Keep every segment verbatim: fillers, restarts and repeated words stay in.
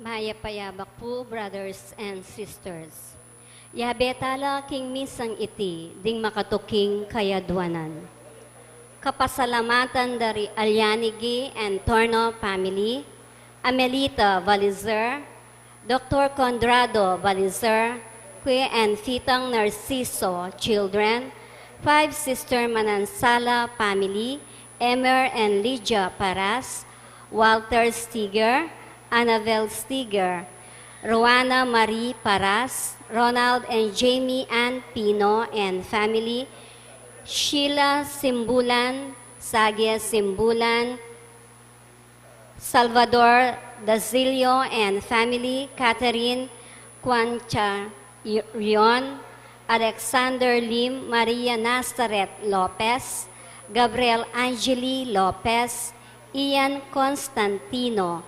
Mayap a yabak pu, brothers and sisters. Yabe tala king misang iti ding makatuking kayadwanan. Kapasalamatan da ri Alianigi and Torno family, Amelita Valizer, Doctor Conrado Valizer, Que and Fitang Narciso children, Five Sister Manansala family, Emer and Lydia Paras, Walter Stiger, Annabel Stiger, Roana Marie Paras, Ronald and Jamie Ann Pino and family, Sheila Simbulan, Sagia Simbulan, Salvador Dazilio and family, Catherine Quancharion, Alexander Lim, Maria Nazaret Lopez, Gabriel Angeli Lopez, Ian Constantino,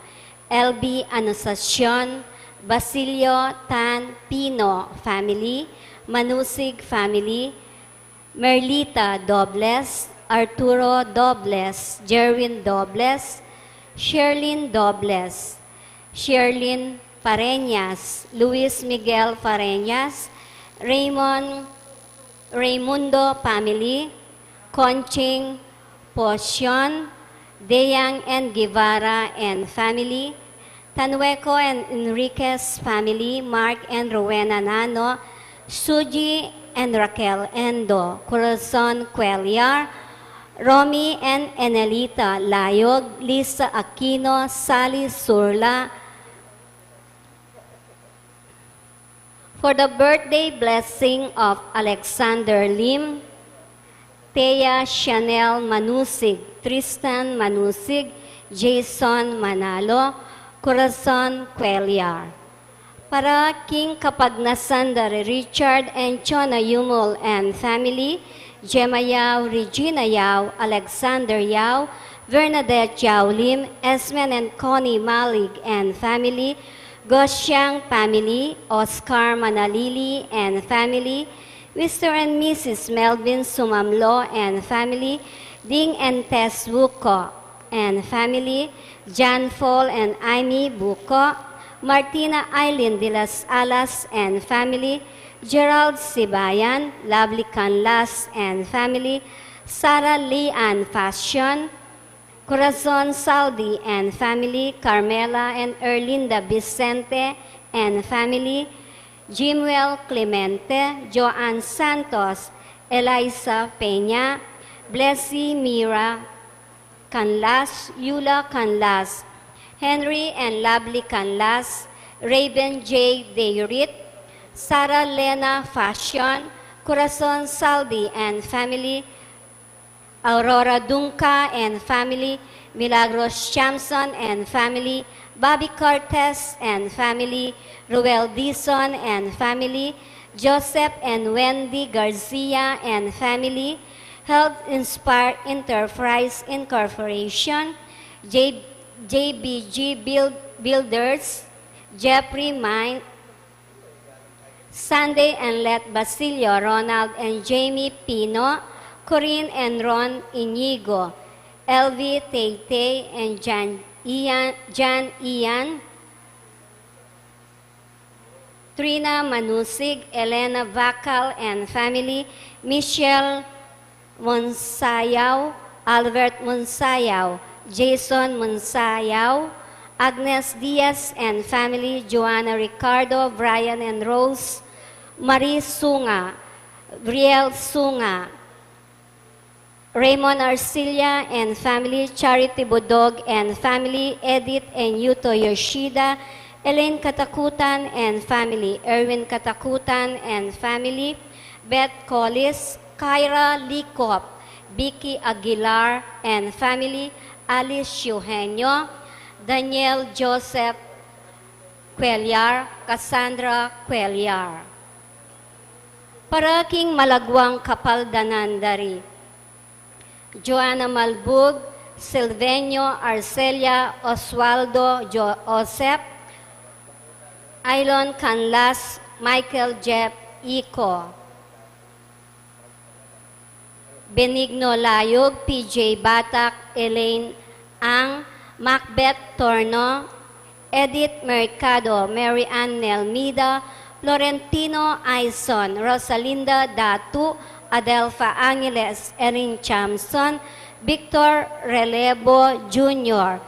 L B Anunciacion, Basilio Tan Pino family, Manusig family, Merlita Dobles, Arturo Dobles, Jerwin Dobles, Sherlyn Dobles, Sherlyn Pareñas, Luis Miguel Pareñas, Raymond, Raymundo family, Conching Posion, Deyang and Guevara and family, Tanueco and Enriquez family, Mark and Rowena Nano, Suji and Raquel Endo, Corazon Cuellar, Romy and Enelita Layog, Lisa Aquino, Sally Surla, for the birthday blessing of Alexander Lim, Thea Chanel Manusig, Tristan Manusig, Jason Manalo, Corazon Cuellar. Para king kapagnasan da ri Richard and Chona Yumul and family, Gemma Yao, Regina Yao, Alexander Yao, Bernadette Yao Lim, Esmen and Connie Malig and family, Gosiang family, Oscar Manalili and family, Mister and Missus Melvin Sumamlo and family, Ding and Tess Buko and family, John Paul and Amy Buko, Martina Eileen de las Alas and family, Gerald Sibayan, Lovely Canlas and family, Sarah Lee Ann Fashion, Corazon Saldi and family, Carmela and Erlinda Vicente and family, Jimuel Clemente, Joanne Santos, Eliza Peña, Blessy Mira Canlas, Yula Canlas, Henry and Lovely Canlas, Raven J Dayrit, Sarah Lena Fashion, Corazon Saldi and family, Aurora Dunca and family, Milagros Chamson and family, Bobby Cortez and family, Ruel Dizon and family, Joseph and Wendy Garcia and family, Health Inspire Enterprise Incorporation, J-, J B G Build-, Builders, Jeffrey Mine, Sunday and Let Basilio, Ronald and Jamie Pino, Corinne and Ron Inigo, L V Tay Tay and Jan Ian, Jan Ian, Trina Manusig, Elena Vacal and family, Michelle Monsayaw, Albert Monsayaw, Jason Monsayaw, Agnes Diaz and family, Joanna Ricardo, Brian and Rose, Marie Sunga, Brielle Sunga, Raymond Arcilla and family, Charity Budog and family, Edith and Yuto Yoshida, Elaine Katakutan and family, Erwin Katakutan and family, Beth Collis, Kyra Licop, Vicky Aguilar and family, Alice Eugenio, Daniel Joseph Cuellar, Cassandra Cuellar. Para king malagwang kapaldanan da ri Joanna Malbug, Silvenio Arcelia, Oswaldo Jo-, Joseph, Ailon Canlas, Michael Jeff Ico, Benigno Layug, P J Batak, Elaine Ang, Macbeth Torno, Edith Mercado, Mary Ann Nelmida, Florentino Aison, Rosalinda Datu, Adelfa Angeles, Erin Chamson, Victor Relevo Junior,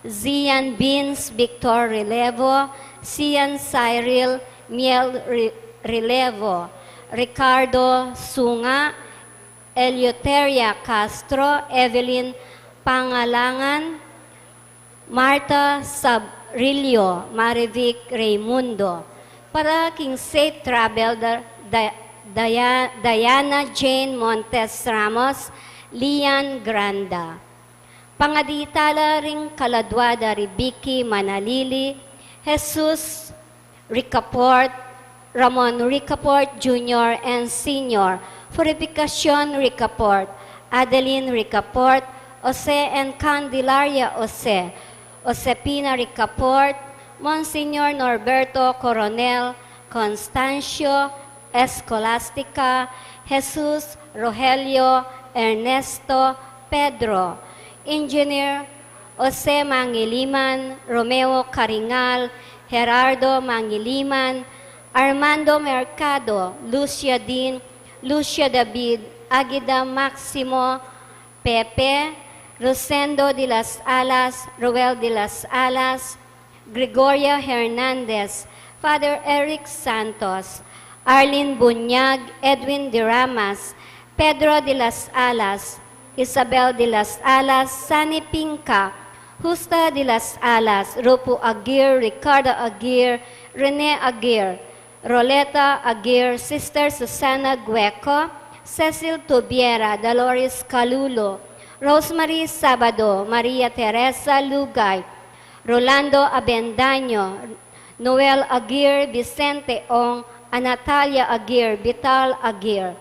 Zian Beans Victor Relevo, Sian Cyril Miel Re-, Relevo, Ricardo Sunga, Eleuteria Castro, Evelyn Pangalangan, Martha Sabrillo, Marivic Raimundo. Para king safe travel da, da, Dia-, Diana Jane Montes Ramos, Lian Granda. Pangadi tala ring kaladua da ri Vicky Manalili, Jesus Ricaport, Ramon Ricaport Junior and Senior, Purificacion Ricaport, Adeline Ricaport, Jose and Candelaria Jose, Josepina Ricaport, Monsignor Norberto Coronel, Constancio, Escolastica, Jesus, Rogelio, Ernesto, Pedro, Engineer Jose Mangiliman, Romeo Caringal, Gerardo Mangiliman, Armando Mercado, Lucia Dean, Lucia David, Agida Maximo, Pepe, Rosendo de las Alas, Roel de las Alas, Gregoria Hernandez, Father Eric Santos, Arlene Bunyag, Edwin de Ramas, Pedro de las Alas, Isabel de las Alas, Sani Pinca, Justa de las Alas, Rupo Aguirre, Ricardo Aguirre, Rene Aguirre, Roleta Aguirre, Sister Susana Gueco, Cecil Tubiera, Dolores Calulo, Rosemary Sabado, Maria Teresa Lugay, Rolando Abendaño, Noel Aguirre, Vicente Ong, Anatalia Aguirre, Vital Aguirre,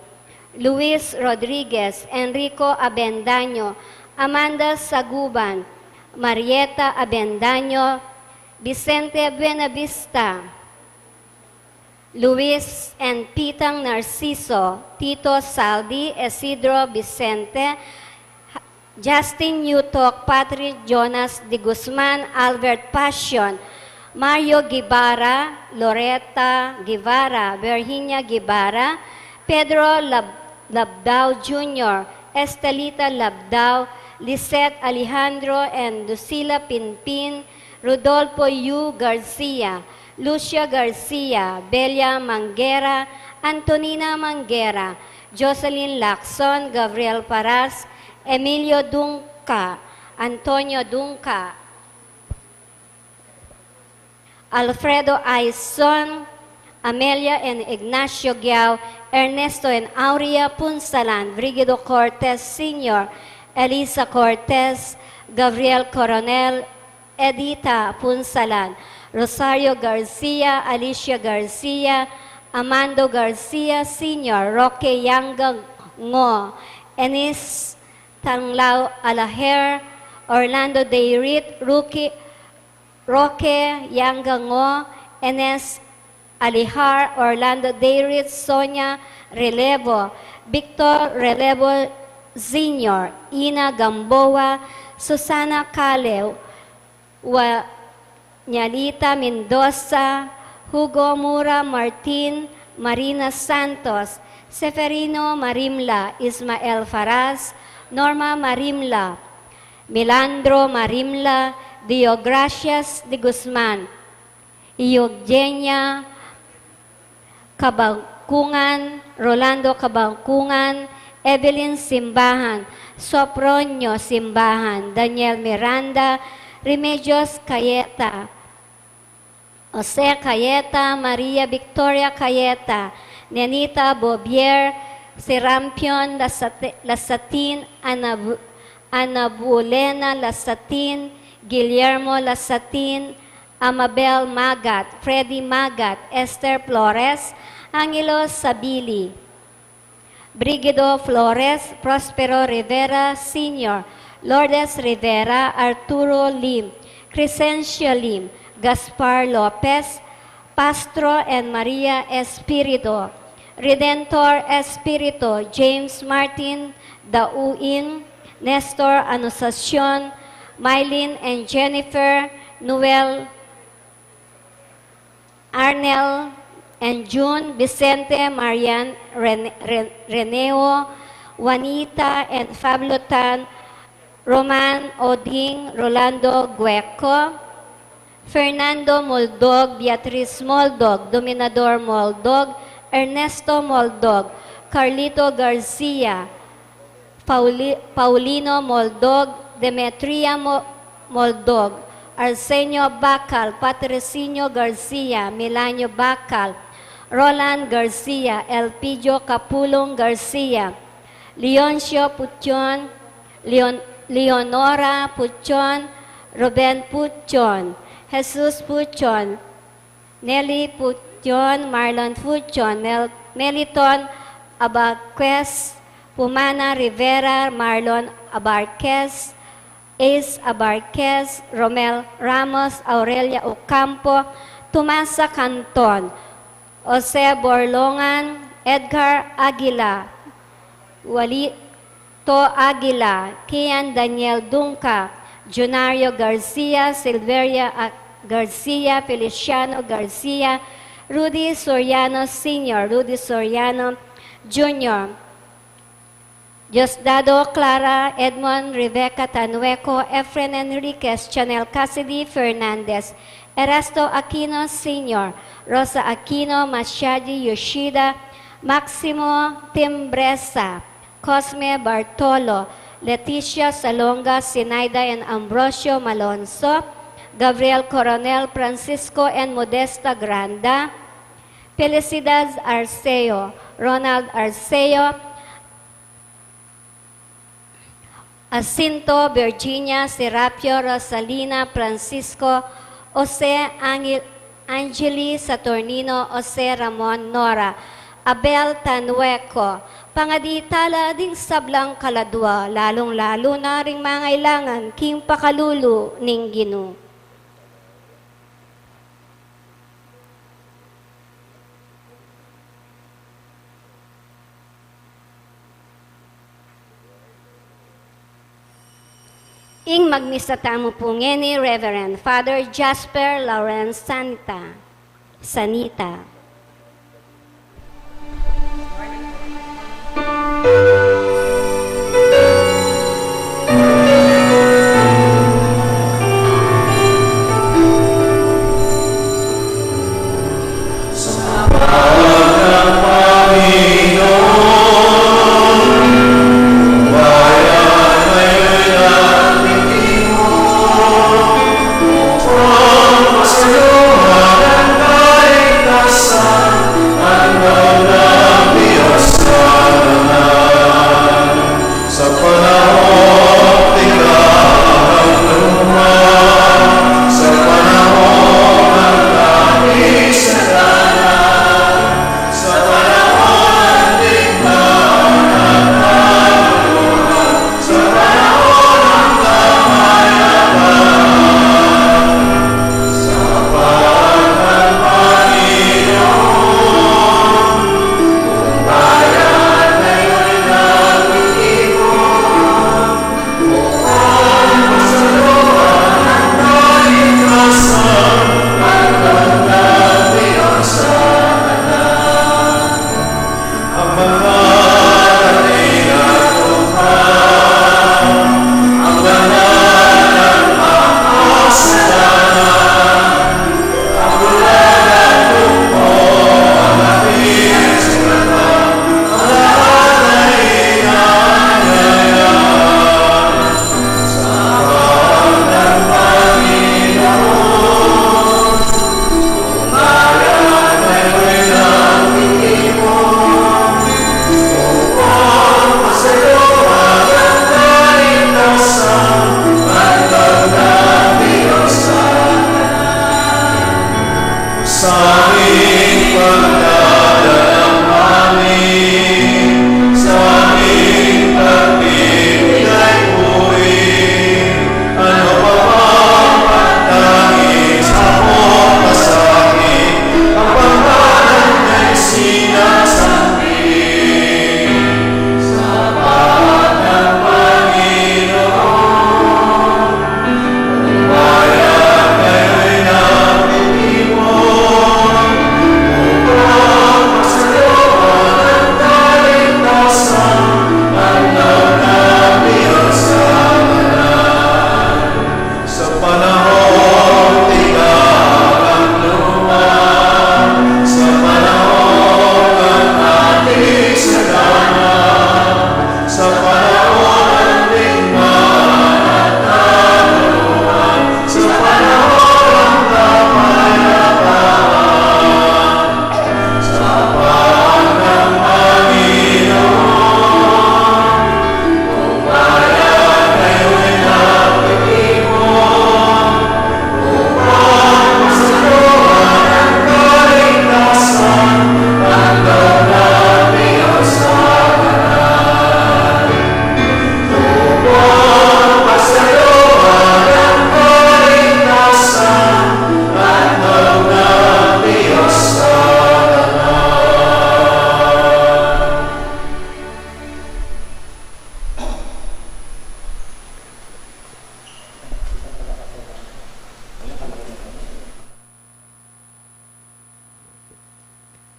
Luis Rodriguez, Enrico Abendaño, Amanda Saguban, Marieta Abendaño, Vicente Buenavista, Luis and Pitang Narciso, Tito Saldi, Isidro Vicente, Justin Newtok, Patrick Jonas de Guzman, Albert Passion, Mario Guevara, Loretta Guevara, Virginia Guevara, Pedro Lab-, Labdao Junior, Estelita Labdao, Lisette Alejandro and Lucila Pinpin, Rodolfo Yu Garcia, Lucia Garcia, Belia Manguera, Antonina Manguera, Jocelyn Lacson, Gabriel Paras, Emilio Dunca, Antonio Dunca, Alfredo Aison, Amelia and Ignacio Guiao, Ernesto and Aurea Punsalan, Brigido Cortez Senior, Elisa Cortez, Gabriel Coronel, Edita Punsalan, Rosario Garcia, Alicia Garcia, Amando Garcia Senior, Roque Yanga Ngo, Enis Tanglao Alaher, Orlando Dayrit, Ruki, Roque Yanga Ngo, Enes Alihar, Orlando Dayrit, Sonia Relevo, Victor Relevo Senior, Ina Gamboa, Susana Cale, Wa-, Nyalita Mendoza, Hugo Mura Martin, Marina Santos, Seferino Marimla, Ismael Faras, Norma Marimla, Milandro Marimla, Deogracias de Guzman, Eugenia Kabangkungan, Rolando Kabangkungan, Evelyn Simbahan, Sopronio Simbahan, Daniel Miranda, Remedios Cayeta, Jose Cayeta, Maria Victoria Cayeta, Nenita Bobier, Serampion Lasate-, Lasatin, Ana Bu-, Ana Bulena Lasatin, Guillermo Lasatin, Amabel Magat, Freddy Magat, Esther Flores, Angelo Sabili, Brigido Flores, Prospero Rivera Senior, Lourdes Rivera, Arturo Lim, Crescencio Lim, Gaspar Lopez, Pastro and Maria Espirito, Redentor Espirito, James Martin Dauin, Nestor Anunciacion, Mylene and Jennifer, Noel Arnel and June, Vicente, Marian, Ren-, Ren-, Reneo, Juanita and Pablo Tan, Roman, Oding, Rolando, Gueco, Fernando Moldog, Beatriz Moldog, Dominador Moldog, Ernesto Moldog, Carlito Garcia, Pauli-, Paulino Moldog, Demetria Mo-, Moldog, Arsenio Bacal, Patricinio Garcia, Milanio Bacal, Roland Garcia, Elpidio Capulong Garcia, Leoncio Puchon, Leon-, Leonora Puchon, Ruben Puchon, Jesus Puchon, Nelly Puchon, Marlon Puchon, Mel-, Meliton Abarquez, Pumana Rivera, Marlon Abarquez, Ace Abarquez, Romel Ramos, Aurelia Ocampo, Tomasa Canton, Jose Borlongan, Edgar Aguila, Wali-, To Aguila, Kian Daniel Dunca, Junario Garcia, Silveria A-, Garcia, Feliciano Garcia, Rudy Soriano Senior, Rudy Soriano Junior, Diosdado Clara, Edmond Rebecca Tanueco, Efren Enriquez, Chanel Cassidy Fernandez, Erasto Aquino Senior, Rosa Aquino, Masiadi Yoshida, Maximo Timbresa, Cosme Bartolo, Leticia Salonga, Sinaida and Ambrosio Malonzo, Gabriel Coronel, Francisco and Modesta Granda, Felicidad Arceo, Ronald Arceo, Jacinto, Virginia, Serapio, Rosalina, Francisco, Jose, Angel, Angeli, Saturnino, Jose, Ramon, Nora, Abel, Tanueco, pangadi tala ding sablang kaladua, lalung-lalu na ring mangailangan king pakalulu ning Ginu. Ing magmisa tamu pu ngeni, Reverend Father Jasper Lawrence Sanita, Sanita. Sa panahon ning kahaluman, sa panahon ning kapisanan, sa panahon ning kahaluman, sa panahon ning kamayapan, sa panahon ning Panginoon, kung kaya kayo rin ang ipon, Sa aming pagdadalangin, sa aming pagbibigay puri, ano pa mang pagtangis, hapot, pasakit, ang pangalan niya'y sinasanib. Sapat ng Panginoon, kung kaya kayo'y nagtitipon,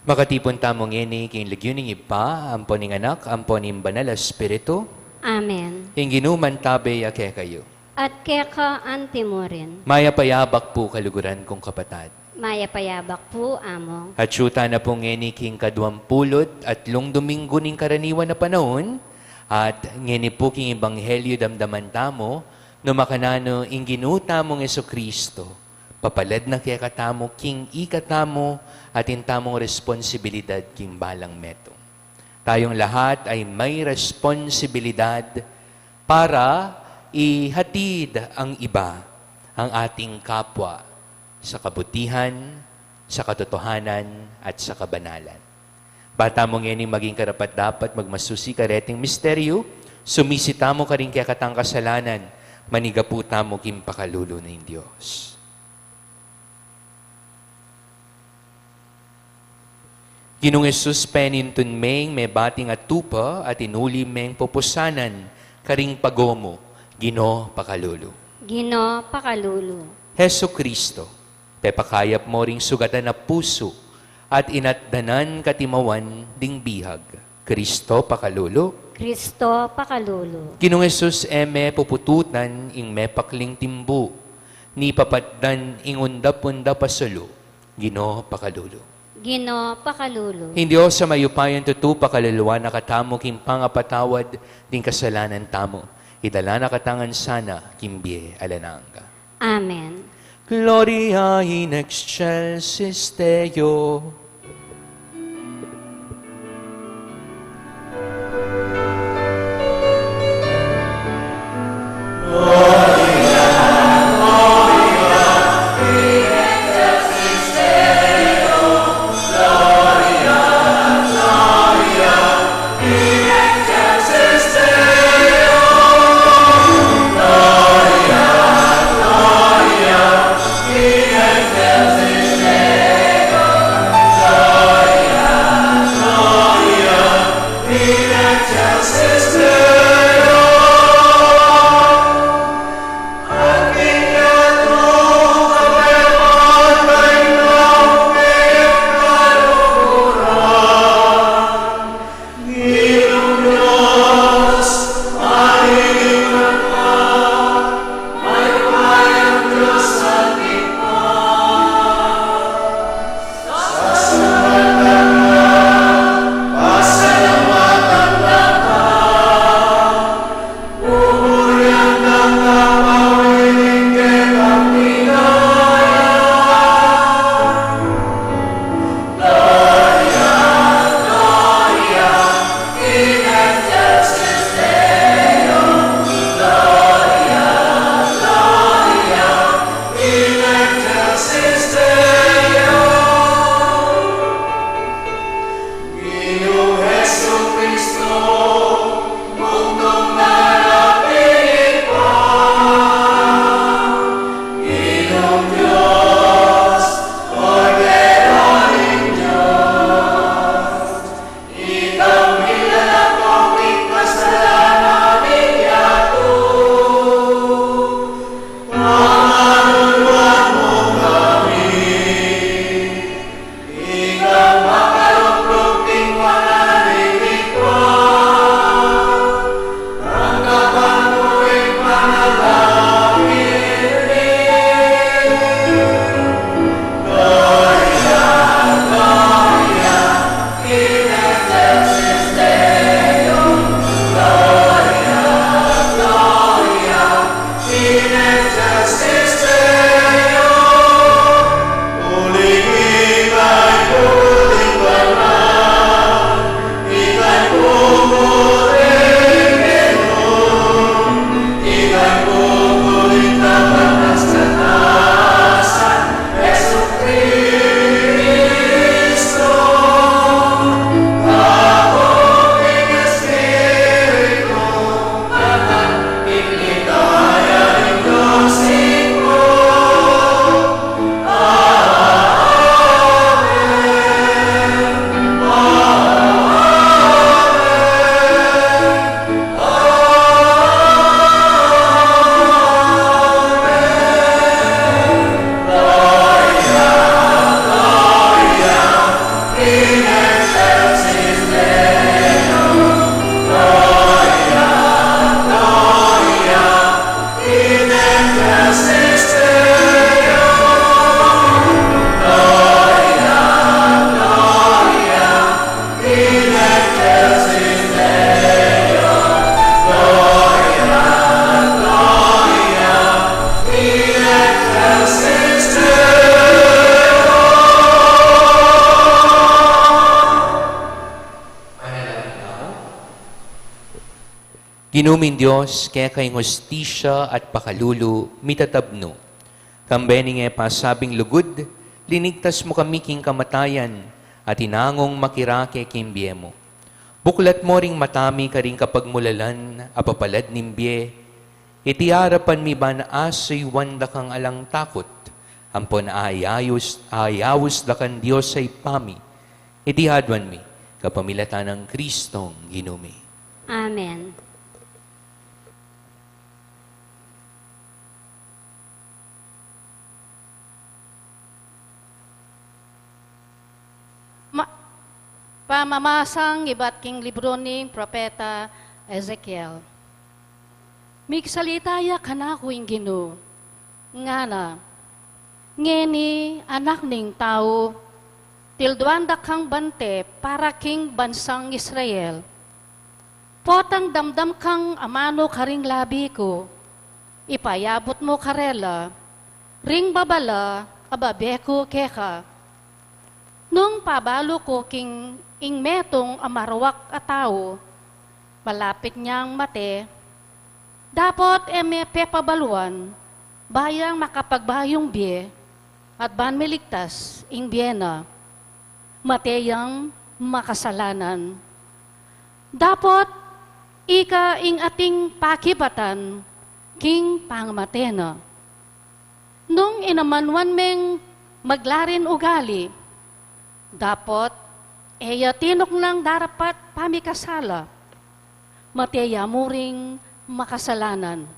Makatipun tamu ngeni king lagyu ning Ibpa, ampo ning Anak, ampo ning Banal a Espiritu. Amen. Ing Ginu mantabe ya kekayu. At keka anti murin. Mayap a yabak pu kaluguran kung kapatad. Mayap a yabak pu, Among. Atyu tana pu ngeni king kaduang pulu't atlung Dominggu ning karaniwan a panaun, at ngeni pu king Ebanghelyu damdaman tamu, nu makananu ing Ginu tamung Jesucristo papalad na kekatamu king ikatamu atin tamung responsibilidad king balang metung. Tayong lahat ay may responsibilidad para ihatid ang iba, ang ating kapwa, sa kabutihan, sa katotohanan, at sa kabanalan. Ba tamu ngeni maging karapat-dapat magmasusi kareting misteryu, sumisi tamu karing kekatang kasalanan, manigapu tamu king pakalulu ning Dios. Ginung Jesus, penintun meng mebating a tupa at inuli meng pupusanan karing pagomu, Ginu pakalulu. Ginu pakalulu. Jesucristo, pepakayap mu ring sugatan a pusu at inatdanan katimawan ding bihag, Cristo pakalulu. Cristo pakalulu. Ginung Jesus, e me pupututan ing mepakling timbu, ni papatdan ing undap-undap a sulu, Ginu pakalulu. Ginu pakalulu. Ing Dios a mayupayang tutu pakaluluan na katamu king pangapatawad ding kasalanan tamu, idala na katamu ngan sana king bie alang angga. Amen. Gloria in excelsis Deo. Ginu ming Dios, keka ing hustisya at pakalulu mitatabnu. Kambe ning e pasabing lugud, linigtas mu kami king kamatayan, at inangung makirake king bie mu. Buklat mu ring mata mi karing kapagmulalan a papalad ning bie, iti arapan mi ban asuyuan da kang alang takut, ampon ayayus, ayawus da kang Dios a Ibpa mi, iti haduan mi, kapamilatan nang Kristong Ginu mi. Amen. Ma-, pamamasang ibat king libru ning Propeta Ezekiel. Migsalita ya kanaku ing Ginu, ngana, ngeni, anak ning tau, tilduan da kang bante para king bansang Israel. Potang damdam kang amanu karing labi ku, ipayabut mu karela ring babala a babe ku keka. Nung pabalu ku king ing metung a maruak a tau, malapit nang mate, dapot e me pepabaluan, ba yang makapagbayung bie, at ban miligtas ing bie na. Mate yang makasalanan. Dapot ika ing ating pakibatan king pangamate na. Nung inamanuan meng maglarin ugali, dapot e ya tinuknang darapat pamikasala, mate ya mu ring makasalanan.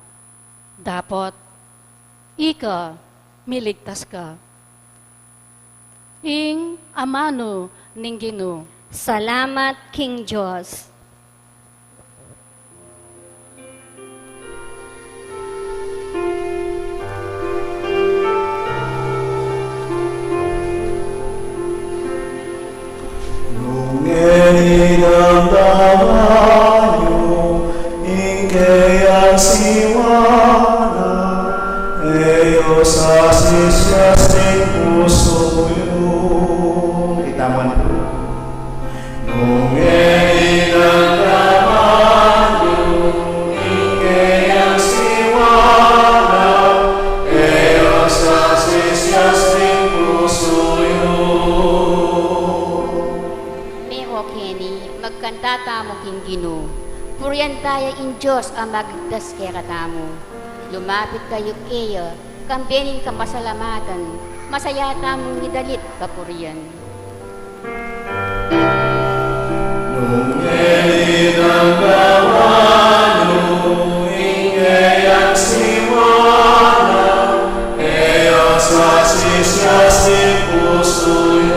Dapot ika miligtas ka. Ing amanu ning Ginu. Salamat king Dios. Nung ngeni damdaman yu ing keyang siwala, e yu sasisias ing pusu yu. Kita man. Nung ngeni damdaman yu ing keyang siwala, e yu sasisias ing pusu yu. Meho keni, magkanta tamu king Ginu. Purian taya ing Dios a magligtas kekatamu. Lumapit kayu keya, kambe ning kapasalamatan, masaya tamung midalit kapurian. Nung ngeni damdaman yu ing keyang siwala, e yu sasisias ing pusu yu.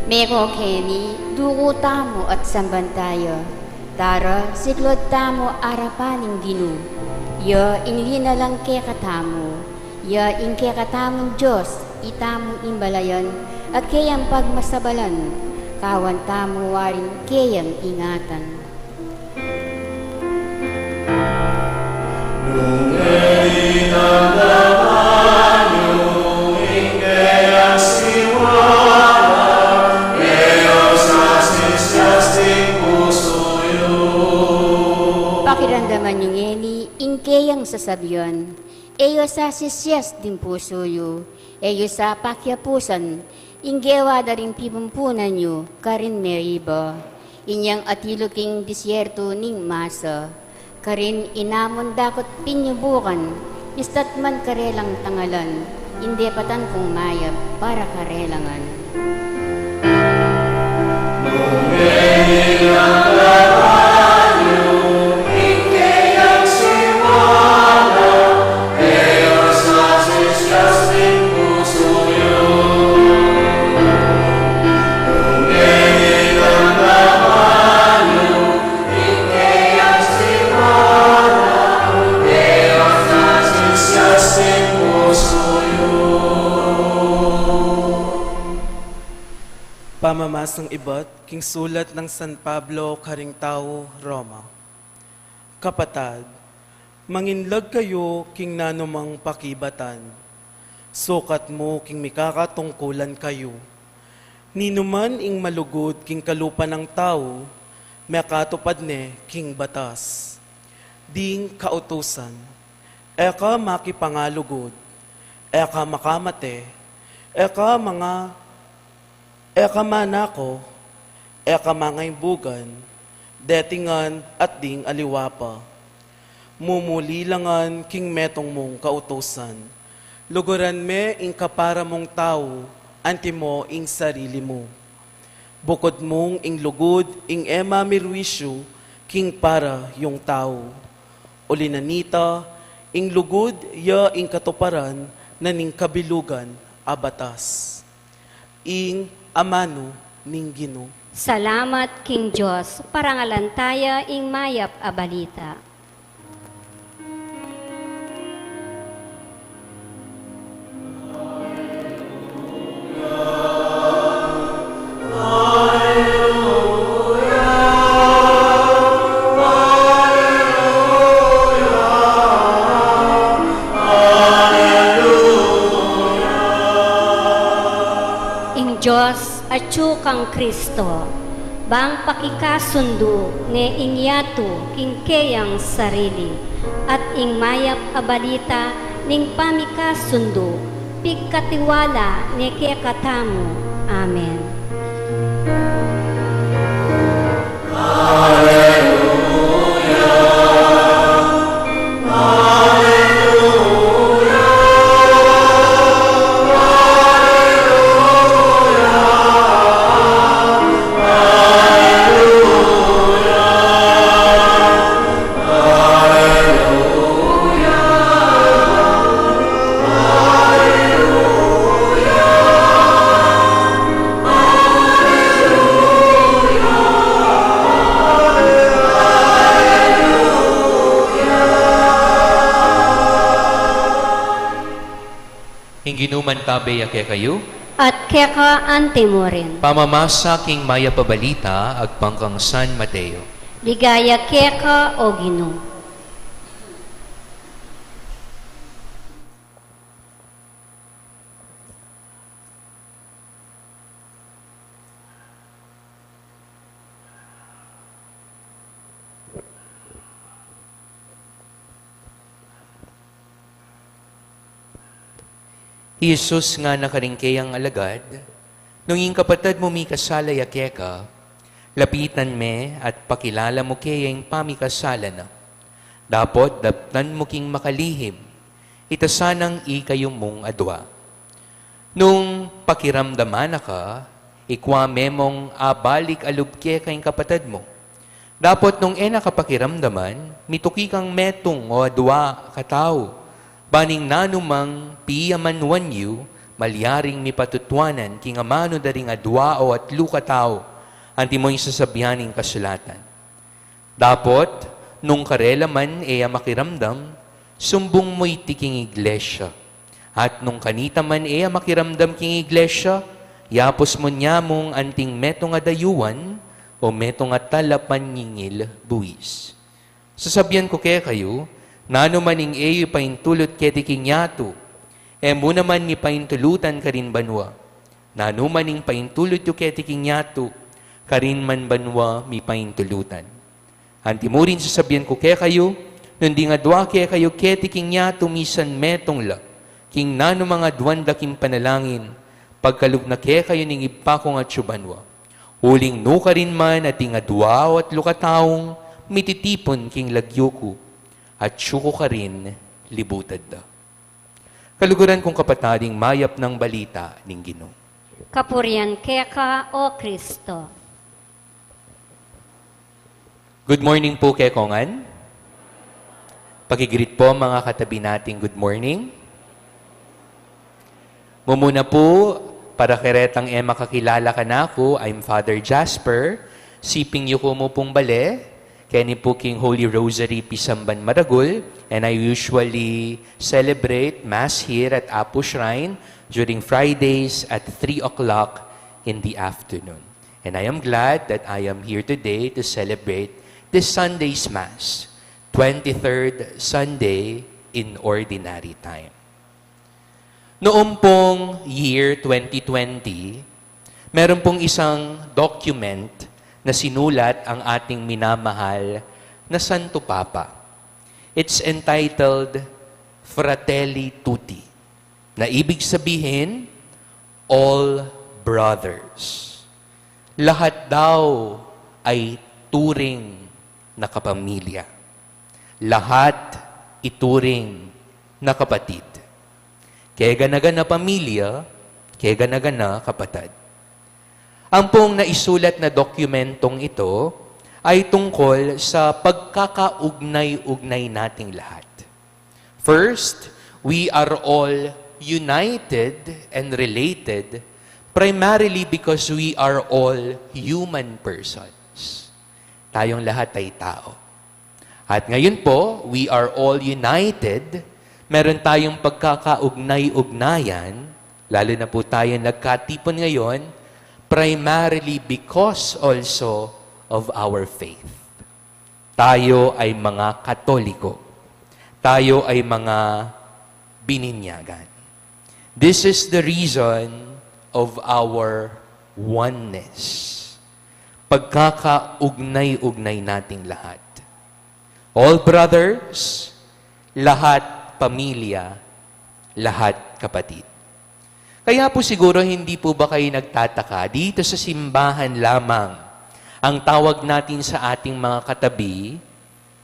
Meho keni, duku tamu at samban taya. Tara, siklud tamu arapan ning Ginu. Ya ing linalang kekatamu. Ya ing kekatamung Dios, itamu ing balayan, a keyang pagmasabalan, kawan tamu waring keyang ingatan. Nung ngeni damdaman yu ing keyang siwala, e yu sasisias ing pusu yu. Pakiramdaman yu ngeni ing keyang sasabian, e yu sasisias ding pusu yu, e yu sa pakiapusan, ing gewa da ring pimumpunan yu karin Meriba, inyang atilu king disyertu ning Masa, karin inamun dakut pinyubukan, istatman karelang tangalan, ing depatan kung mayap para karelangan. Nung ngeni damdaman yu ing keyang siwala, e yu sasisias ing pusu yu. Nung ngeni damdaman yu ing Pamamasang ibat king sulat nang San Pablo karing tau Roma. Kapatad, manginlag kayu king nanumang pakibatan, sukat mu king mikakatungkulan kayu. Ninuman ing malugud king kalupa nang tau, mekatupad ne king batas. Ding kautusan, e ka makipangalugud, e ka makamate, e ka manga, e ka manako, e ka mangaibugan, deti ngan at ding aliwa pa. Mumuli la ngan king metung mung kautusan. Luguran me ing kapara mung tau, antimo ing sarili mu. Bukud mung ing lugud ing e mamirwisyu king para yung tau. Uli na nita, ing lugud ya ing katuparan na ning kabilugan a batas. Ing amanu ning Ginu. Salamat king Dios, parangalan taya ing mayap a balita. Ing Dios atyu kang Kristo, bang pakikasundu ne ing yatu king keyang sarili, at ing mayap a balita ning pamikasundu, pigkatiwala ne kekatamu. Amen. Ing Ginu mantabe ya kekayu. At keka anti mu rin. Pamamasa king mayap a balita agpang kang San Mateo. Ligaya keka, O Ginu. I Jesus ngana karing keyang alagad, nung ing kapatad mu mikasala ya keka, lapitan me at pakilala mu keya ing pamikasala na. Dapot daptan mu king makalihim, ita sanang ikayu mung adua. Nung pakiramdaman na ka, ikua me mung abalik a lub keka ing kapatad mu. Dapot nung e na ka pakiramdaman, mituki kang metung o adua katau, ban ing nanumang piyamanwan yu, malyaring mipatutuanan king amanu da ring adua o atlu katau, antimo ing sasabian ning kasulatan. Dapot, nung karela man e ya makiramdam, sumbung mu iti king iglesia. At nung kanita man e ya makiramdam king iglesia, yapus mu nya mung anting metung a dayuan o metung a talapanyingil buis. Sasabian ku kekayu, nanu man ing e yu paintulut keti king yatu, e mu naman mipaintulutan karin banua. Nanu man ing paintulud yu keti king yatu, karin man banua mipaintulutan. Anti mu rin sasabian ku kekayu, nung ding adua kekayu keti king yatu misan metung la, king nanumang aduan da king panalangin, pagkalub na kekayu ning Ibpa kung atsu banua. Uling nukarin man ating adua o atlu kataung mititipun king lagyu ku, atsu ku karin libutad da. Kaluguran kung kapatad, ing mayap nang balita ning Ginu. Kapurian keka, O Kristo. Good morning po kekongan. Paki-greet po, mga katabi nating good morning. Mumuna po, para keretang e makakilala kanaku, I'm Father Jasper. Siping yu ku mu pung bale, keni pu king Holy Rosary pisamban maragul, and I usually celebrate Mass here at Apu Shrine during Fridays at three o'clock in the afternoon. And I am glad that I am here today to celebrate this Sunday's Mass, twenty-third Sunday in Ordinary Time. Noong pong year twenty twenty, meron pong isang document na sinulat ang ating minamahal na Santo Papa. It's entitled Fratelli Tutti, na ibig sabihin, all brothers. Lahat daw ay turing na kapamilya. Lahat ituring na kapatid. Keganagan na pamilya, keganagan na kapatid. Ang pong naisulat na dokumentong ito ay tungkol sa pagkakaugnay-ugnay nating lahat. First, we are all united and related primarily because we are all human persons. Tayong lahat ay tao. At ngayon po, we are all united. Meron tayong pagkakaugnay-ugnayan, lalo na po tayo nagkatipon ngayon, primarily because also of our faith. Tayo ay mga Katoliko. Tayo ay mga bininyagan. This is the reason of our oneness. Pagkakaugnay-ugnay nating lahat. All brothers, lahat pamilya, lahat kapatid. Kaya po siguro hindi po ba kayo nagtataka, dito sa simbahan lamang ang tawag natin sa ating mga katabi,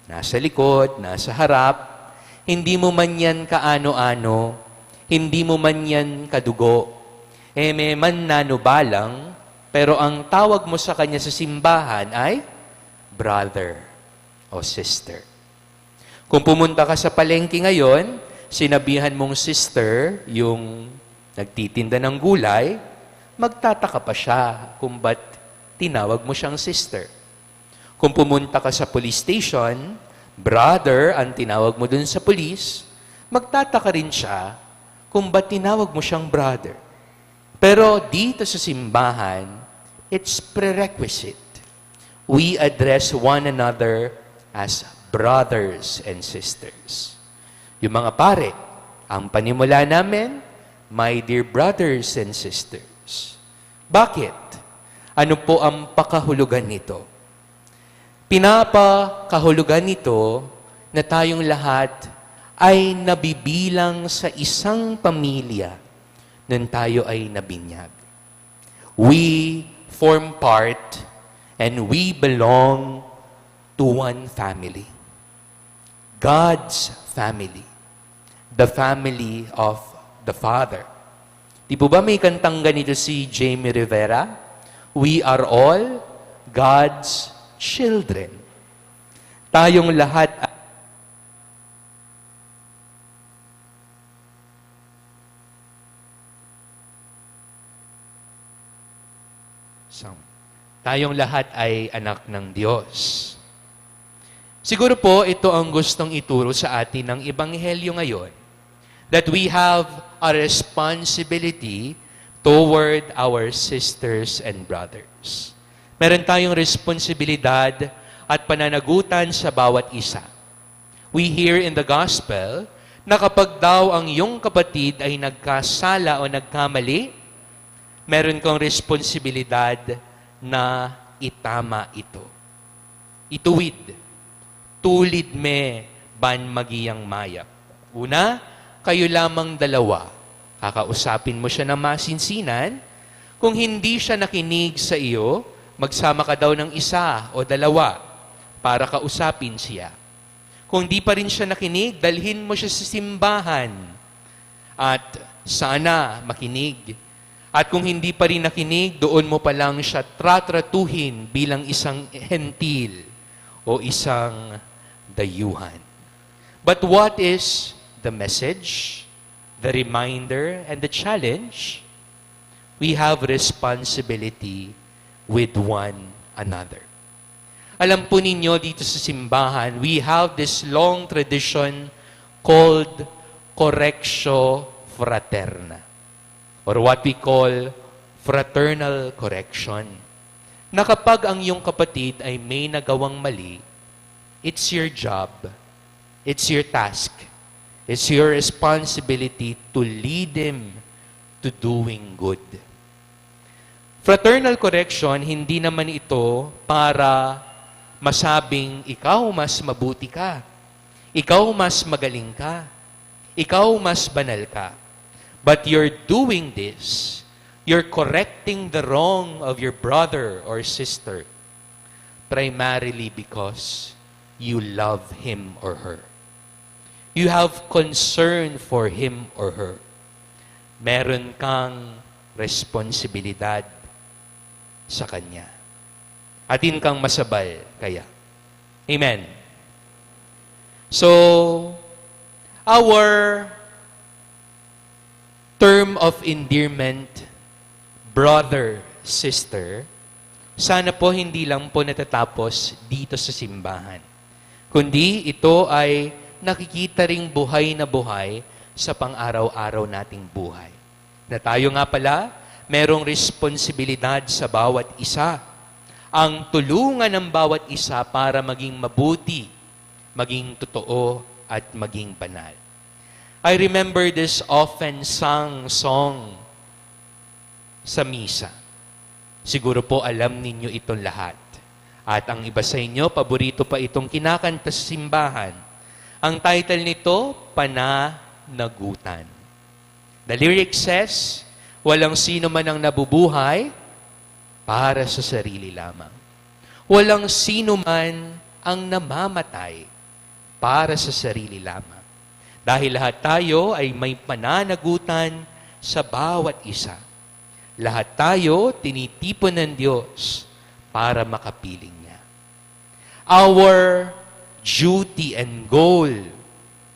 nasa likod, nasa harap, hindi mo man yan kaano-ano, hindi mo man yan kadugo, e me man nanu balang, pero ang tawag mo sa kanya sa simbahan ay brother o sister. Kung pumunta ka sa palengke ngayon, sinabihan mong sister yung nagtitinda ng gulay, magtataka pa siya kung ba't tinawag mo siyang sister. Kung pumunta ka sa police station, brother ang tinawag mo dun sa police, magtataka rin siya kung ba't tinawag mo siyang brother. Pero dito sa simbahan, it's prerequisite. We address one another as brothers and sisters. Yung mga pare, ang panimula namin, my dear brothers and sisters. Bakit? Ano po ang pakahulugan nito? Pinapakahulugan nito na tayong lahat ay nabibilang sa isang pamilya nung tayo ay nabinyag. We form part and we belong to one family. God's family. The family of the Father. Di po ba may kantang ganito si Jamie Rivera? "We are all God's children." Tayong lahat ay Sound. Tayong lahat ay anak ng Diyos. Siguro po ito ang gustong ituro sa atin ng Ebanghelyo ngayon, that we have a responsibility toward our sisters and brothers. Meron tayong responsibilidad at pananagutan sa bawat isa. We hear in the gospel na kapag daw ang iyong kapatid ay nagkasala o nagkamali, meron kang responsibilidad na itama ito. Ituwid. Tulid me ban maging mayap. Una, kayo lamang dalawa. Kakausapin mo siya ng masinsinan. Kung hindi siya nakinig sa iyo, magsama ka daw ng isa o dalawa para kausapin siya. Kung di pa rin siya nakinig, dalhin mo siya sa simbahan. At sana makinig. At kung hindi pa rin nakinig, doon mo pa lang siya tratratuhin bilang isang hentil o isang dayuhan. But what is the message, the reminder, and the challenge? We have responsibility with one another. Alam po ninyo, dito sa simbahan, we have this long tradition called Correctio Fraterna, or what we call Fraternal correction. Na kapag ang iyong kapatid ay may nagawang mali, it's your job, it's your task, it's your responsibility to lead him to doing good. Fraternal correction, hindi naman ito para masabing ikaw mas mabuti ka, ikaw mas magaling ka, ikaw mas banal ka. But you're doing this, you're correcting the wrong of your brother or sister primarily because you love him or her. You have concern for him or her. Meron kang responsibilidad sa kanya. Atin kang masabal kaya. Amen. So, our term of endearment, brother, sister, sana po hindi lang po natatapos dito sa simbahan, kundi ito ay nakikita ring buhay na buhay sa pang-araw-araw nating buhay. Na tayo nga pala, merong responsibilidad sa bawat isa. Ang tulungan ng bawat isa para maging mabuti, maging totoo, at maging banal. I remember this often sung song sa misa. Siguro po alam ninyo itong lahat. At ang iba sa inyo, paborito pa itong kinakanta sa simbahan. Ang title nito, Pananagutan. The lyric says, "Walang sino man ang nabubuhay para sa sarili lamang. Walang sino man ang namamatay para sa sarili lamang. Dahil lahat tayo ay may pananagutan sa bawat isa. Lahat tayo tinitipon ng Diyos para makapiling niya." Our duty and goal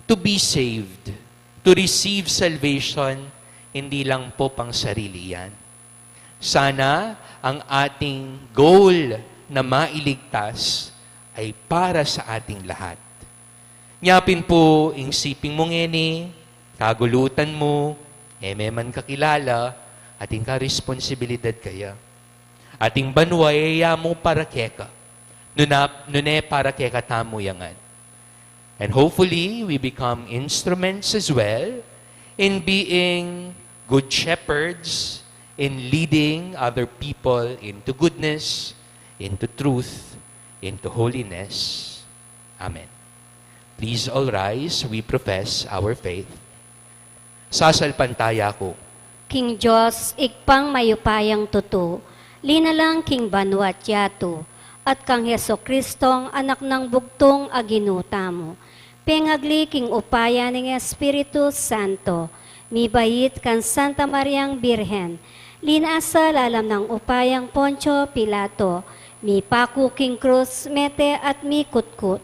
to be saved, to receive salvation, hindi lang po pang sarili yan. Sana ang ating goal na mailigtas ay para sa ating lahat. Nya pin pu, ing siping mu ngeni, kagulutan mu, e me man kakilala, atin ka responsibilidad kaya. Ating banua, e ya mu para keka. Nune, nune para kekatamu ya ngan. And hopefully, we become instruments as well in being good shepherds, in leading other people into goodness, into truth, into holiness. Amen. Please all rise. We profess our faith. Sasalpantaya ku king Dios, Ibpang mayupayang tutu, linalang king banua't yatu, at kang Jesucristong Anak nang bugtung a Ginu tamu, pengagli king upaya ning Espiritu Santo, mibait kang Santa Mariang Birhen, linasa lalam nang upayang Poncio Pilato, mipaku king krus, mete at mikutkut,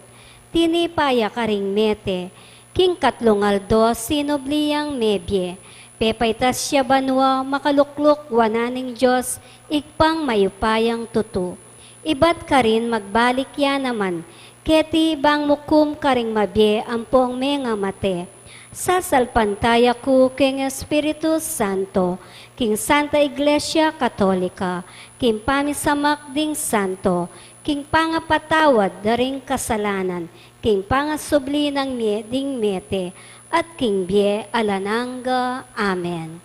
tinipa ya karing mete, king katlung aldo sinubli yang mebie, pepaitas ya banua, makalukluk wanan ning Dios, Ibpang mayupayang tutu. Ibat karin magbalik ya naman keti bang mukum karing mabie ampong mengamate. Sasalpantaya ku king Espiritu Santo, king Santa Iglesia Katolika, king pamisamak ding santo, king pangapatawad da ring kasalanan, king pangasubli nang mie ding mete, at king bie alang angga. Amen.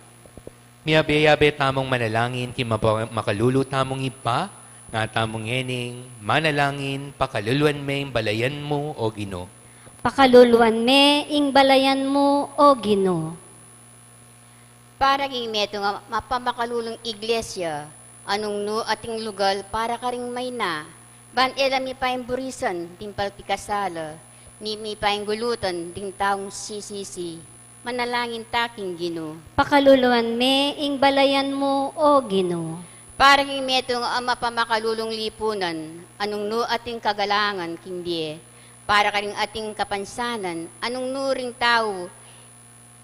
Miyabe-yabe tamung manalangin king mapa-, makalulu tamung Ibpa, nga tamu ngening manalangin, pakaluluan me ing balayan mu, O Ginu. Pakaluluan me ing balayan mu, O Ginu. Para king metung a mapamakalulung iglesia, a nung nu ating lugal para karing mayna, ban e la mipaing burisan ding palpikasala, ni mipaing gulutan ding taung sisisi, manalangin ta king Ginu. Pakaluluan me ing balayan mu, O Ginu. Para king metung a mapamakalulung lipunan, a nung nu ating kagalangan king bie, para karing ating kapansanan, a nung nu ring tau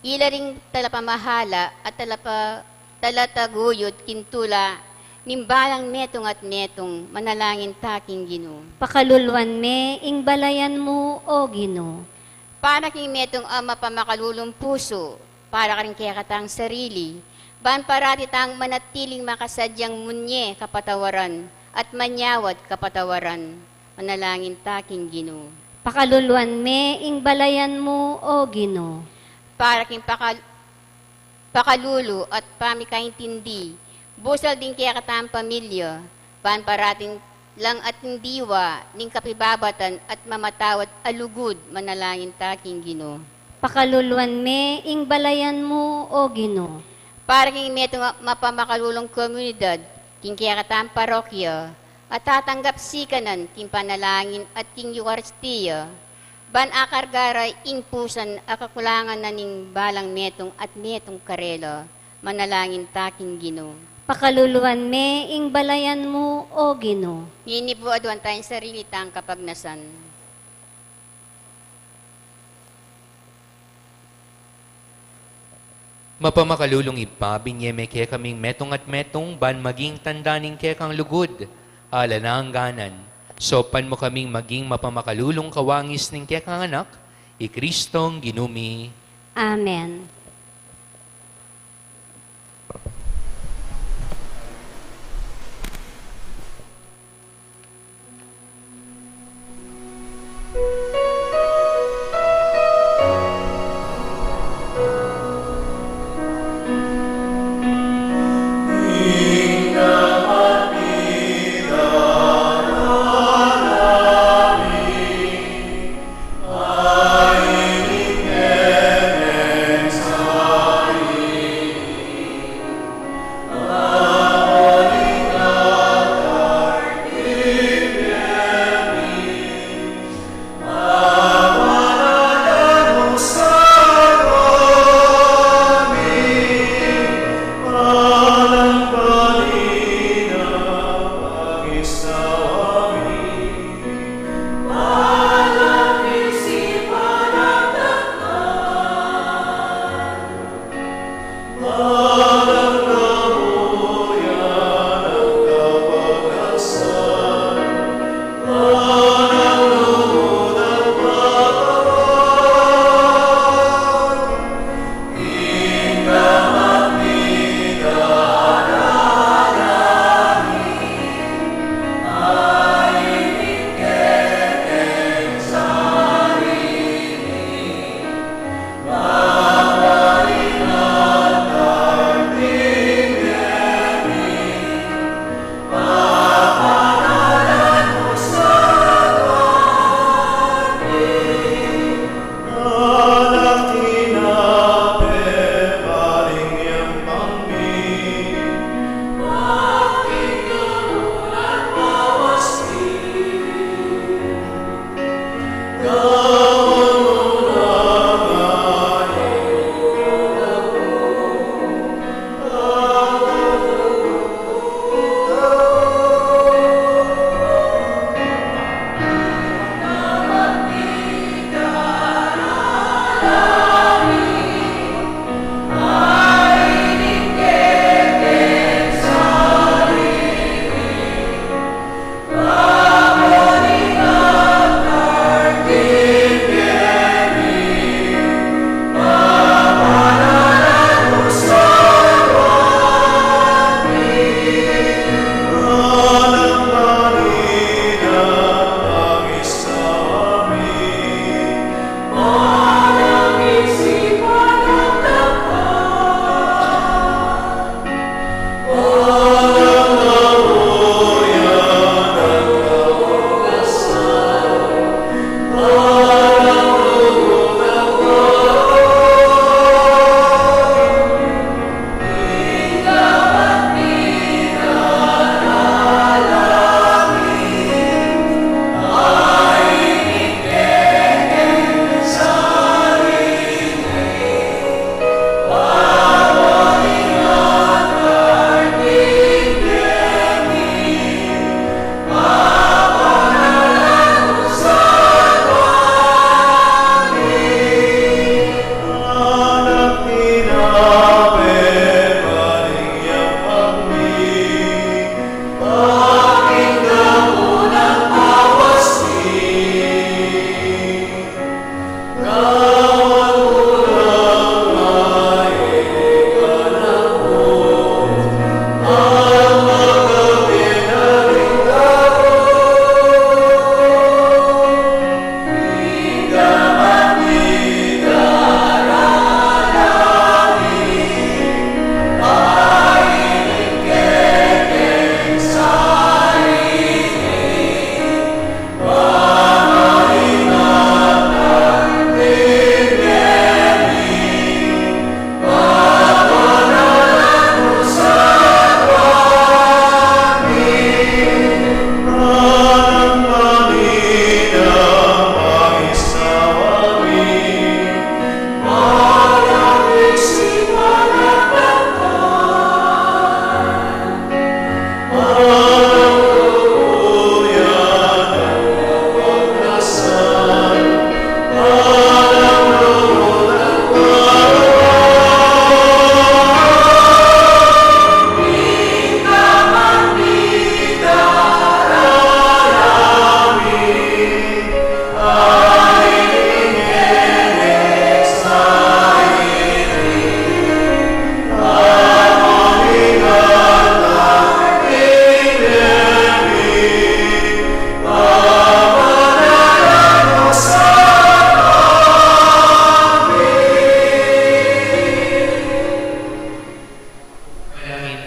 ila ring talapamahala at talapa-, talataguyud king tula ning balang metung at metung, manalangin ta king Ginu. Pakaluluan me ing balayan mu, O Ginu. Para king metung a mapamakalulung pusu, para karing kekatang sarili, Ban parati tang manatiling makasadyang munye kapatawaran at manyawad kapatawaran. Manalangin ta king Ginu. Pakaluluan me ing balayan mu, O Ginu. Para king pakal-, pakalulu at pamikaintindi, busal ding kekatang pamilya, ban parating lang ating diwa ning kapibabatan at mamatawad a lugud. Manalangin ta king Ginu. Pakaluluan me ing balayan mu, O Ginu. Para king metung a mapamakalulung komunidad, king kekatang parokya, at tatanggap sikanan king panalangin at king Eukaristia, ban akarga ra ing pusan a kakulangan na ning balang metung at metung karela. Manalangin ta king Ginu. Pakaluluan me ing balayan mu, O Ginu. Ngeni pu aduan taya ing sarili tang kapagnasan. Mapamakalulung Ibpa, binye me kekaming metung at metung, ban maging tanda ning kekang lugud alang angga man. Saupan mu kaming maging mapamakalulung kawangis ning kekang Anak, i Kristong Ginu mi. Amen.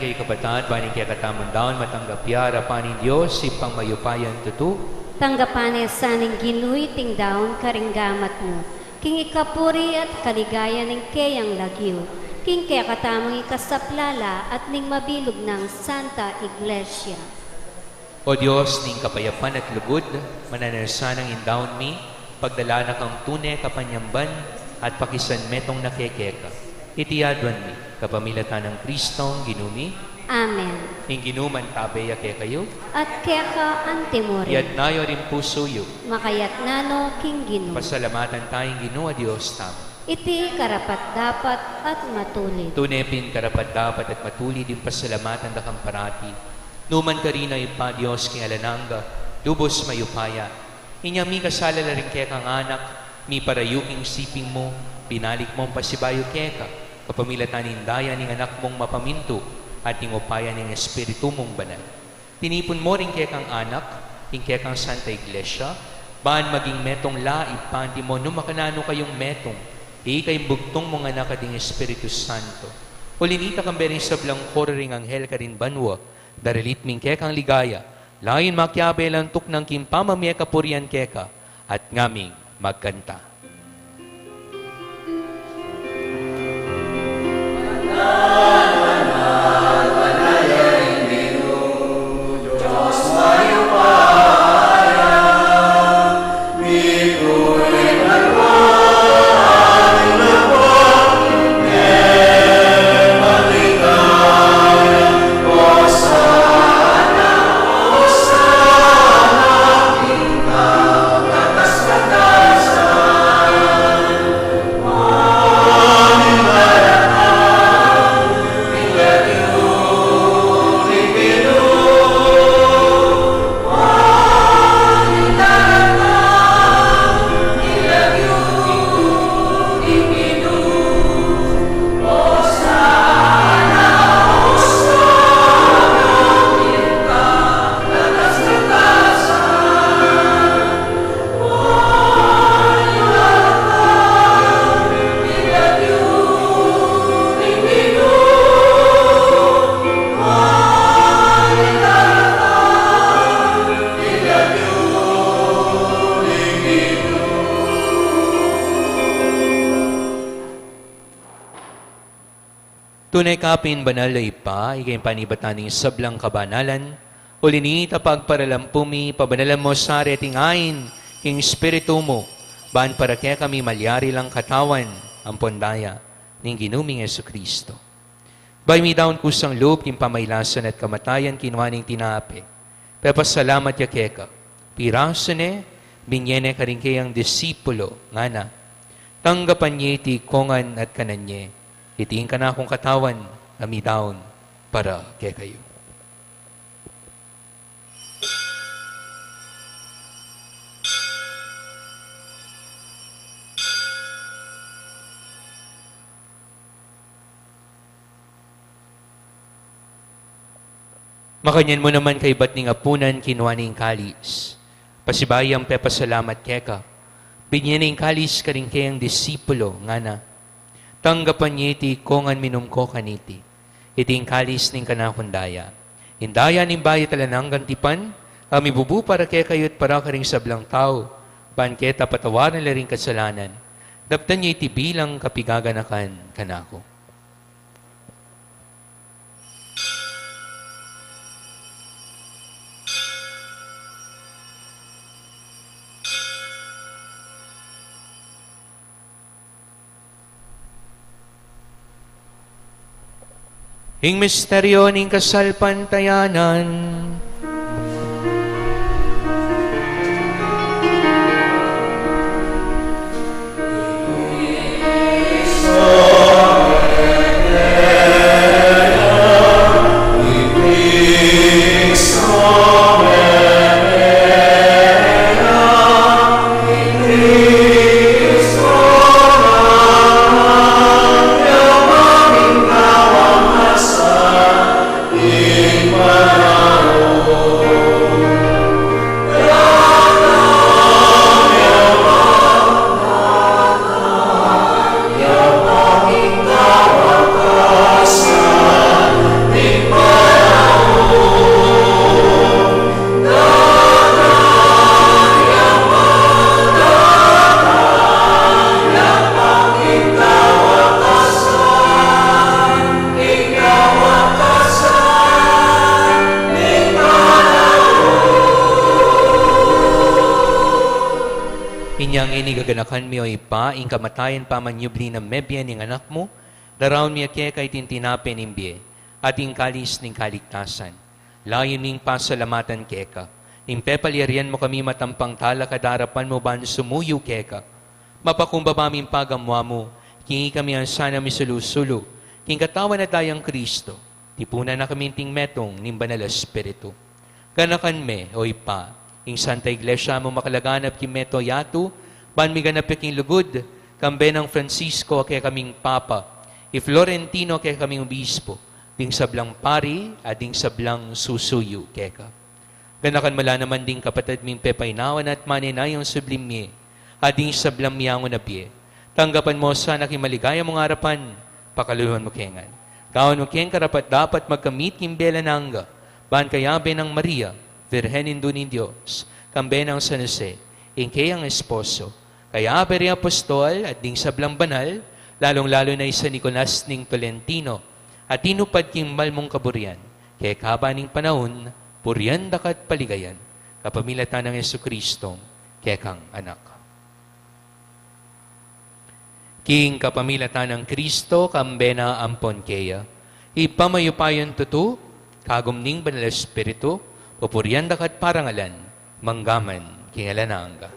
Kekayu kapatad, ban ing kekatamung daun matanggap ya arapan ning Dios, Ibpang mayupayang tutu. Tanggapan na sa ning Ginu iting daun karing gamat mu, king ikapuri at kaligayan ning keyang lagyu, king kekatamung ikasaplala at ning mabilug nang Santa Iglesia. O Dios ning kapayapan at lugud, mananu na sanang ing daun mi pagdalan na kang tune kapanyamban at pakisanmetung na keka. Iti aduan mi kapamilatan nang Kristong Ginu mi. Amen. Ing Ginu mantabe ya kekayu. At keka antimurin. Iyatas yu ring pusu yu. Makayatas no king Ginu. Pasalamatan taya ing Ginu a Dios tamu. Iti karapat-dapat at matulid. Tune pin karapat-dapat at matulid ing pasalamatan da kang parati, nu man karin, Ibpa, Dios king alang angga, lubus mayupaya. Inya mikasala la ring kekang anak, miparayu king siping mu, binalik mung pasibayu keka, kapamilatan ning daya ning Anak mung mapamintu, at ning upaya ning Espiritu mung Banal. Tinipun mu ring kekang anak, ing kekang Santa Iglesia, ban maging metung la, Ibpa, anti mo nung makananu kayung metung, ika ing bugtung mung Anak at ing Espiritu Santo. Uli na nita, kambe ring sablang koro ring anghel karin banua, daralit mi ing kekang ligaya, layun makiabe lang tuknang king pamamie kapurian keka, at ngaming magkanta. Tune ka pin banal, Ibpa, ika ing panibatan ning sablang kabanalan. Uli na nita, pagparalampu mi, pabanalan mu sa reting ain king Espiritu mu, ban para kekami malyari lang katawan ampon daya ning Ginu ming Jesucristo. Bayu mi daun kusang lub king pamailasan at kamatayan, kinua ne ing tinape, pepasalamat ya keka, pirasu ne, binie ne karing keyang disipulo, ngana: Tanggapan ye iti kongan at kanan ye, iti ing kanakung katawan a midaun para kekayu. Makanyan mu naman, kaybat ning apunan, kinua ne ing kalis, pasibayu yang pepasalamat keka, binie ne ing kalis karing keyang disipulo, ngana: Tanggapan ye iti kongan, minum ko kaniti, iti ing kalis ning kanakung daya, ing daya ning bayu at alang anggang tipan, a mibubu para kekayu at para karing sablang tau, ban keta patawaran la ring kasalanan. Daptan ye iti bilang kapigaganakan kanaku. Ing misteryo ning kasalpantayanan. Ngeni gaganakan mi, o Ibpa, ing kamatayan pamanyubli nang mebie ning Anak mu, daraun mi keka iting tinape ning bie, at ing kalis ning kaligtasan. Layun ming pasalamatan keka, ing pepalyarian mu kami matampang talakad king arapan mu ban sumuyu keka. Mapakumbaba ming pagamuan mu, king ikami ngan sana misulu-sulu king katawan at dayang Kristo, tipunan na kami king metung ning Banal a Espiritu. Ganakan me, o Ibpa, ing Santa Iglesia mung makalaganap king mabilug a yatu, ban miganap ya king lugud, kambe nang Francisco a kekaming Papa, i Florentino a kekaming Obispo, ding sablang pari, at ding sablang susuyu keka. Ganakan mu la naman ding kapatad ming pepainawa na at manenayang subling mie, at ding sablang miyangu na bie. Tanggapan mu sana king maligaya mung arapan, pakaluluan mu kami ngan. Gawan mu kaming karapat-dapat magkamit king bie alang angga, ban kayabe nang Maria, Virgen Indu ning Dios, kambe nang San Jose, ing keyang esposo, kayabe ring apostol at ding sablang banal, lalung-lalu na i San Nicolas ning Tolentino, a tinupad king mal mung kaburian, keka ban king panaun, purian da ka at paligayan, kapamilatan nang Jesucristo, kekang Anak. King kapamilatan nang Kristo, kambe na ampon keya, Ibpa mayupayang tutu, kagum ning Banal a Espiritu, pupurian da ka at parangalan, mangga man king alang angga.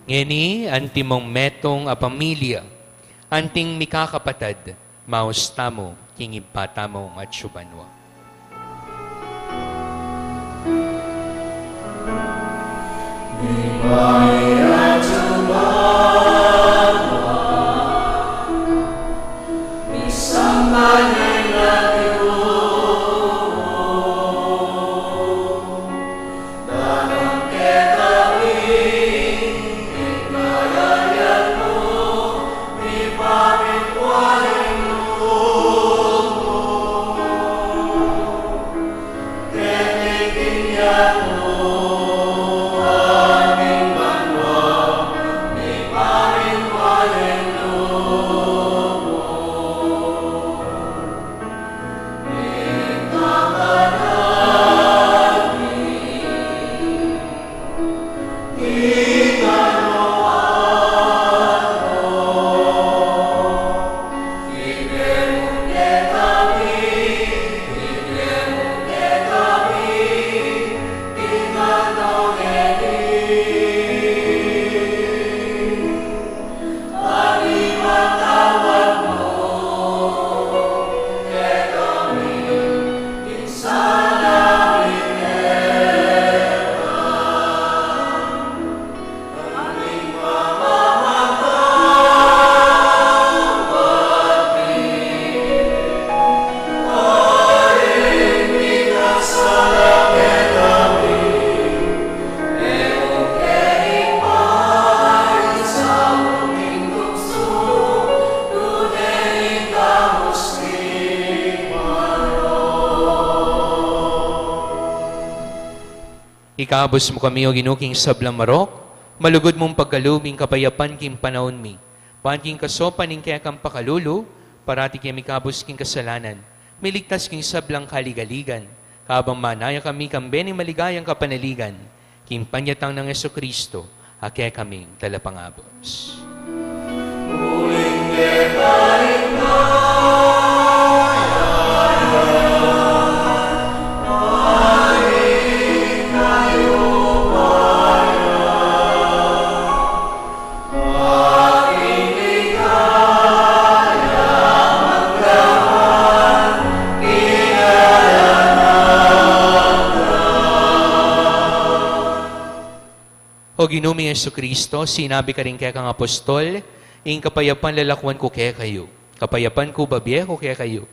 Ngeni, antimong metung a pamilya, anting mikakapatad, maus tamu king Ibpa tamung atsu banua. Ikabus mu kami, O Ginu, king sablang marok, malugud mung pagkalub ing kapayapan king panaun mi. Ban king kasaupan ning kekang pakalulu, parati kaming mikabus king kasalanan, miligtas king sablang kaligaligan, kabang manaya kami kambe ning maligayang kapanaligan, king panyatang nang Jesucristo, a kekaming Talapangabus. O Ginu ming Jesucristo, sinabi mu karing kekang apostol, ing kapayapan lalakuan ku kekayu, kapayapan ku bibie ku kekayu.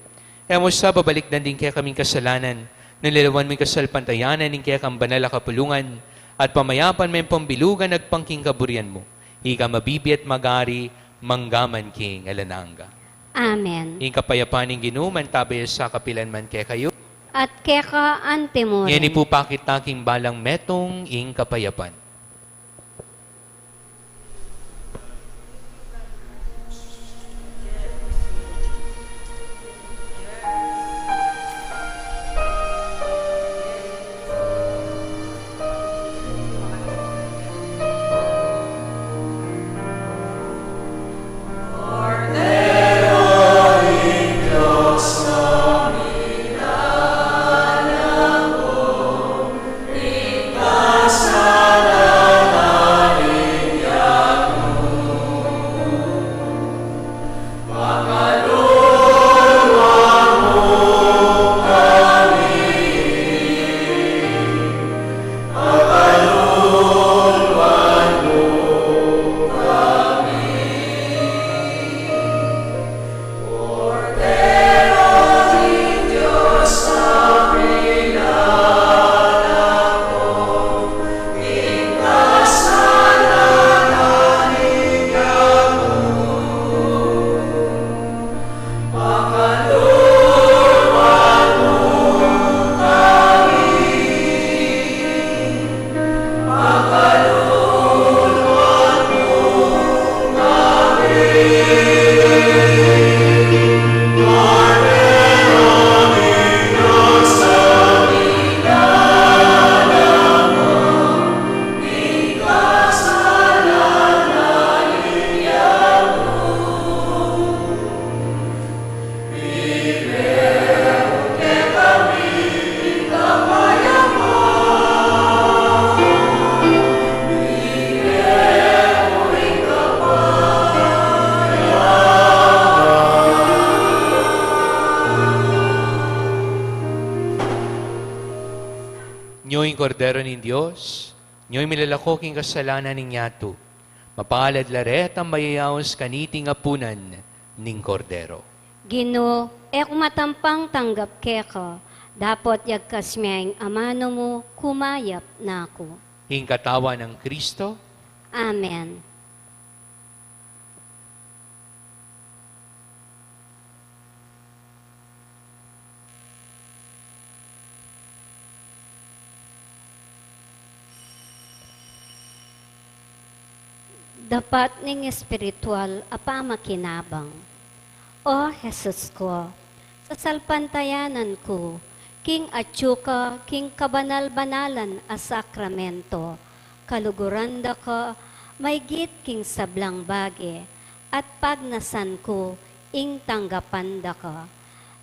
E mu sa babalikdan ding kekaming kasalanan, nune lawan mu ing kasalpantayanan ning kekang banal a kapulungan, at pamayapan me pambilugan agpang king kaburian mu. Ika mabibie at mag-ari, mangga man king alang angga. Amen. Ing kapayapan ning Ginu mantabe ya sa kapilan man kekayu. At keka antimurin. Ngeni pu pakit ta king balang metung ing kapayapan. Nyo ing Kordero ning Dios, nyo ing milalako king kasalanan ning yatu. Mapalad la retang mayayaus kaniting apunan ning Kordero. Ginu, e ku matampang tanggap keka, dapot yagkas me ing amanu mu, kumayap na ku. Ing katawan nang Kristo. Amen. Dapat ning espiritual a pamakinabang. O Jesus ku, sasalpantayanan ku king atyu ka king kabanal-banalan a sakramento, kaluguran da ka maygit king sablang bage, at pagnasan ku ing tanggapan da ka.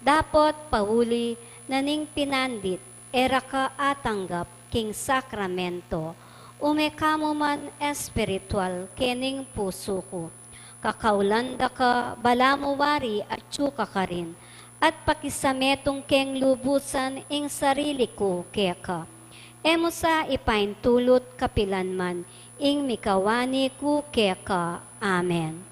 Dapot pauli na ning pinandit e ra ka atanggap king sakramento, ume ka mu man espiritual kening pusu ku. Kakaulan da ka balamu wari atyu ka karin, at pakisametung keng lubusan ing sarili ku keka. E mu sa ipaintulut kapilan man ing mikawani ku keka. Amen.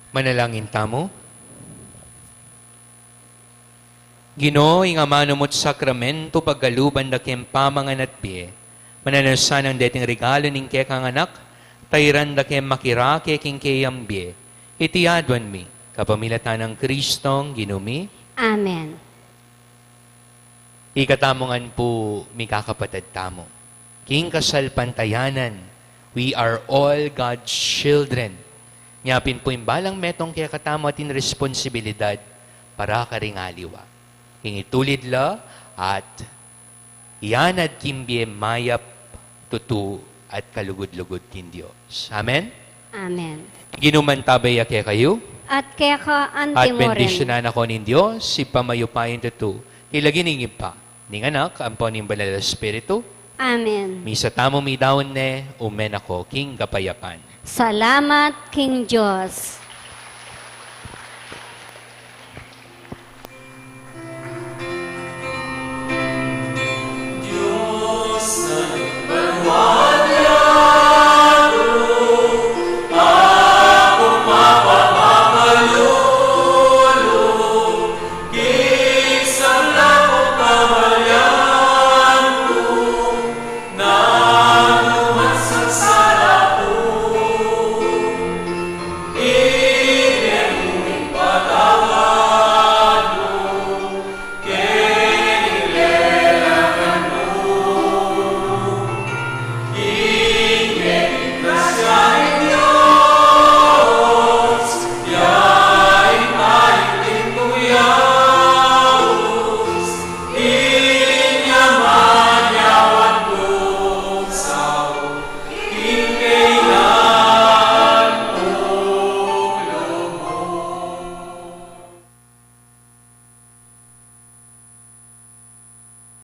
Manalangin tamu. Ginu, ing amanu mu't sakramentu pagkaluban da keng pamangan at bie, mananu sanang deting regalu ning kekang anak, tairan da keng makirake king keyang bie. Iti aduan mi kapamilatan nang Kristong Ginu mi. Amen. Ikatamu ngan pu, mikakapatad tamu, king kasalpantayanan, we are all God's children. Nya pin pu ing balang metung kekatamu atin responsibilidad para karing aliwa, king itulid la at iyanad king bie mayap, tutu at kalugud-lugud king Dios. Amen? Amen. Ing Ginu mantabe ya kekayu. At keka anti mo rin. At bendisyunan na kayu ning Dios, Ibpa mayupayang tutu, king lagyu ning Ibpa, ning Anak, ampo ning Banal a Espiritu. Amen. Misa tamu midaun ne, ume na ko king kapayapan. Salamat king Dios.